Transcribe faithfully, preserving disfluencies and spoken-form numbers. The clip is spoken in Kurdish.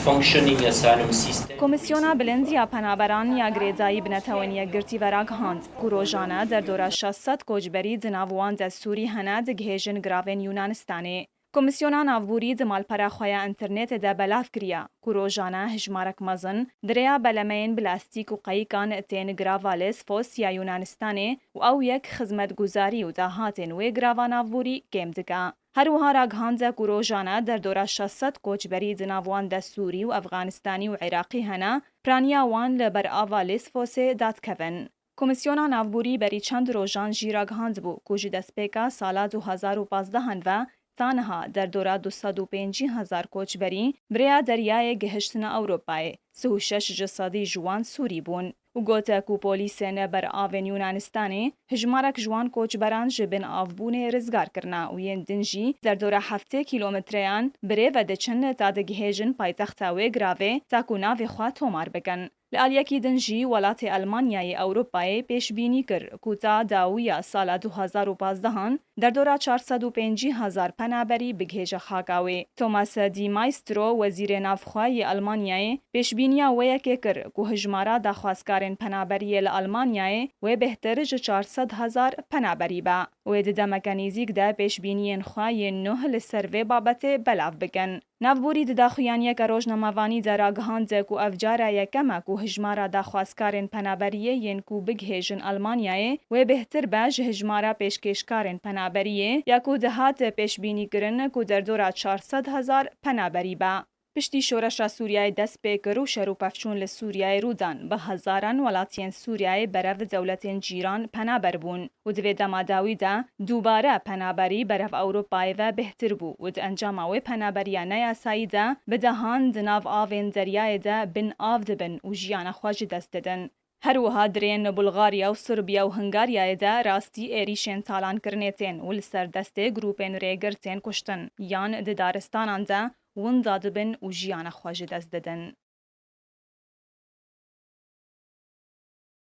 Functioning asylum system. Komîsyona Bilind ya Penaberan ya Girêdayî bi Netewên Yekgirtî ve ragihand ku rojane derdora şeş sed koçberî di nav wan de Sûrî hene digihêjin giravên Yunanistanê. Komîsyona Navborî di malpera xwe ya înternetê de belav kiriye ku rojane hijmarek mezin di rêya belemeyên bi lastîk û qeyîkan tên girava Lesbos ya Yunanistanê û ew yek xizmetguzarî û dahatên wê girava navborî kêm dike. Her wiha ragihande ku rojane derdora şeş sed koçberî di nav wan de Sûrî û Efxanistanî û Iraqî hene, piraniya wan li berava Lesbosê dadikevin. Komîsyona Navborî berî çend rojan jî ragihandibû ku ji destpêka sala du hazar û pazdeh ve ta niha derdora du sed û pêncî hezar koçberî bi rêya deryayê gihiştine Ewropayê, sih û şeş ji sedî ji wan Sûrî bûn û gote ku polîsên beravên Yunanistanê hijmarek ji wan koçberan ji bin avbûnê rizgar kirine û yên din jî derdora heftê kîlometreyan bi rê ve diçin ta digihêjin paytexta wê giravê ta ku navê xwe tomar bikin. Li aliyekî din jî welatê Elmanyayê Ewropayê pêşbînî kir ku ta dawiya sala du hazar û pazdeh derdora çar sed û pêncî hezar penaberî bigihêje xaka wê. Thomas de Maistro, wezîrê navxwe yê Elmanyayê, pêşbîniya wê yekê kir ku hijmara daxwazkarên penaberiyê li Elmanyayê wê bêhtir ji çar sed hezar penaberî be. Wê di demeke nêzîk de pêşbîniyên xwe yên nuh li ser vê babetê belav bikin. Navborî di daxuyaniyeke rojnamevanî de ragihand ku ev cara yekem e ku hijmara daxwazkarên penaberiyê yên ku bigihêjin Elmanyayê wê bêhtir be ji hijmara pêşkêşkarên penaberiyê ya ku dihat pêşbînîkirin ku derdora çar sed hezar penaberî be. Piştî şoreşa Sûriyeyê dest pê kir û şer û pevçûn li Sûriyeyê rû dan, bi hezaran welatiyên Sûriyeyê berev dewletên cîran penaber bûn û di vê dema dawî de dubare penaberî berev Ewropayê ve bêhtir bû û di encama wê penaberiya neyasayî de bi dehan di nav avên deryayê de bin av dibin û jiyana xwe ji dest didin. Her wiha di rêyên Bulgarya û Sirbiya û Hungaryayê de rastî êrîşên talankirinê tên û li ser destê grûpên rêgir tên kuştin yan di daristanan de winda dibin û jiyana xwe ji dest didin.